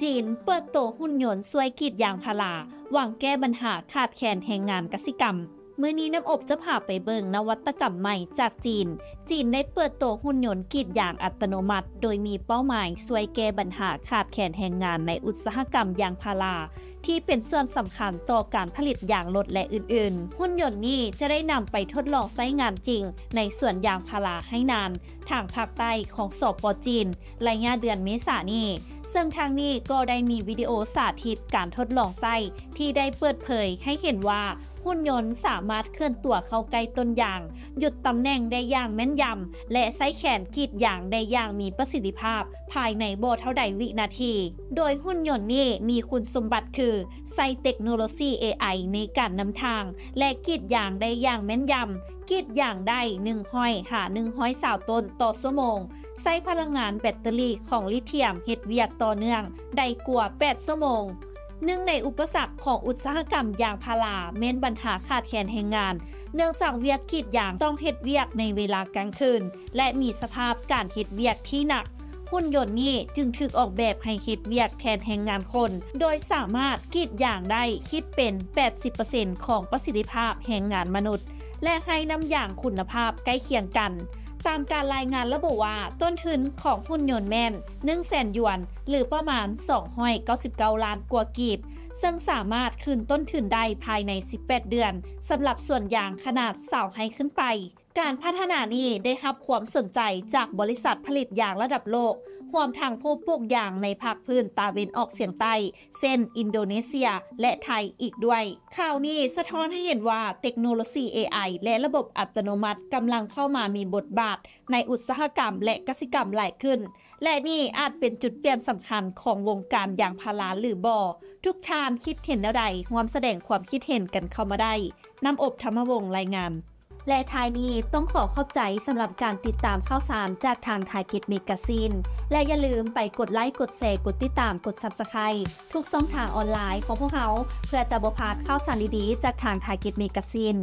ຈີນເປີດໂຕຫຸ່ນຍົນຊ່ວຍກຣີດຢາງພາລາ ຫວັງແກ້ບັນຫາຂາດແຄນແຮງງານກະສິກຳ. ມື້ນີ້ນ້ຳອົບຈະພາໄປເບິ່ງນະວັດຕະກຳໃໝ່ຈາກຈີນ. ຈີນໄດ້ເປີດໂຕຫຸ່ນຍົນກຣີດຢາງອັດຕະໂນມັດ ໂດຍມີເປົ້າໝາຍຊ່ວຍແກ້ບັນຫາຂາດແຄນແຮງງານໃນອຸດສາຫະກຳຢາງພາລາ ທີ່ເປັນສ່ວນສຳຄັນຕໍ່ການຜະລິດຢາງລົດ ແລະ ອື່ນໆ. ຫຸ່ນຍົນນີ້ຈະໄດ້ນຳໄປທົດລອງໃຊ້ງານຈິງໃນສວນຢາງພາລາໄຮ່ນານ ທາງພາກໃຕ້ຂອງ ສປ ຈີນ ໄລຍະເດືອນເມສານີ້, ເຊິ່ງທາງນີ້ກໍໄດ້ມີວິດີໂອສາທິດການທົດລອງໃຊ້ ທີ່ໄດ້ເປີດເຜີຍໃຫ້ເຫັນວ່າ ຫຸ່ນຍົນສາມາດເຄື່ອນຕົວເຂົ້າໃກ້ຕົ້ນຢາງ, ຢຸດຕຳແໜ່ງໄດ້ຢ່າງແມ່ນຢຳ ແລະ ໃຊ້ແຂນກຣີດຢາງໄດ້ຢ່າງມີປະສິດທິພາບ ພາຍໃນບໍ່ເທົ່າໃດວິນາທີ. ໂດຍຫຸ່ນຍົນນີ້ມີຄຸນສົມບັດຄື ໃຊ້ເຕັກໂນໂລຊີ ເອໄອ ໃນການນຳທາງ ແລະ ກຣີດຢາງໄດ້ຢ່າງແມ່ນຢຳ, ກຣີດຢາງໄດ້ໜຶ່ງຮ້ອຍຫາໜຶ່ງຮ້ອຍຊາວຕົ້ນຕໍ່ຊົ່ວໂມງ, ໃຊ້ພະລັງງານແບັດເຕີຣີຂອງລີທຽມເຮັດວຽກຕໍ່ເນື່ອງໄດ້ກວ່າແປດຊົ່ວໂມງ. ໜຶ່ງໃນອຸປະສັກຂອງອຸດສາຫະກຳຢາງພາລາແມ່ນບັນຫາຂາດແຄນແຮງງານ, ເນື່ອງຈາກວຽກກຣີດຢາງຕ້ອງເຮັດວຽກໃນເວລາກາງຄືນ ແລະ ມີສະພາບການເຮັດວຽກທີ່ໜັກ. ຫຸ່ນຍົນນີ້ຈຶ່ງຖືກອອກແບບໃຫ້ເຮັດວຽກແທນແຮງງານຄົນ, ໂດຍສາມາດກຣີດຢາງໄດ້ຄິດເປັນແປດສິບເປີເຊັນຂອງປະສິດທິພາບແຮງງານມະນຸດ ແລະ ໃຫ້ນ້ຳຢາງຄຸນນະພາບໃກ້ຄຽງກັນ. ຕາມການລາຍງານລະບຸວ່າ ຕົ້ນທຶນຂອງຫຸ່ນຍົນແມ່ນໜຶ່ງແສນຢວນ ຫຼື ປະມານສອງຮ້ອຍເກົ້າສິບເກົ້າລ້ານກວ່າກີບ, ເຊິ່ງສາມາດຄືນຕົ້ນທຶນໄດ້ພາຍໃນສິບແປດເດືອນ ສຳລັບສວນຢາງຂະໜາດຊາວໄຮ່ຂຶ້ນໄປ. ການພັດທະນານີ້ໄດ້ຮັບຄວາມສົນໃຈຈາກບໍລິສັດຜະລິດຢາງລະດັບໂລກ, ຮວມທັງຜູ້ປູກຢາງໃນພາກພື້ນຕາເວັນອອກສຽງໃຕ້ ເຊັ່ນ ອິນໂດເນເຊຍ ແລະ ໄທອີກດ້ວຍ. ຂ່າວນີ້ສະທ້ອນໃຫ້ເຫັນວ່າເຕັກໂນໂລຊີ ເອໄອ ແລະ ລະບົບອັດຕະໂນມັດກຳລັງເຂົ້າມາມີບົດບາດໃນອຸດສາຫະກຳ ແລະ ກະສິກຳຫຼາຍຂຶ້ນ, ແລະ ນີ້ອາດເປັນຈຸດປ່ຽນສຳຄັນຂອງວົງການຢາງພາລາຫຼືບໍ່? ທຸກທ່ານຄິດເຫັນແນວໃດ? ຮ່ວມສະແດງຄວາມຄິດເຫັນກັນເຂົ້າມາໄດ້. ນ້ຳອົບ ທຳມະວົງ ລາຍງານ. ແລະ ທ້າຍນີ້ຕ້ອງຂໍຂອບໃຈສຳລັບການຕິດຕາມຂ່າວສານຈາກທາງ Target Magazine ແລະ ຢ່າລືມໄປກົດໄລ, ກົດແຊ, ກົດຕິດຕາມ, ກົດ Subscribe ທຸກຊ່ອງທາງອອນລາຍຂອງພວກເຮົາ ເພື່ອຈະບໍ່ພາດຂ່າວສານດີໆຈາກທາງ Target Magazine.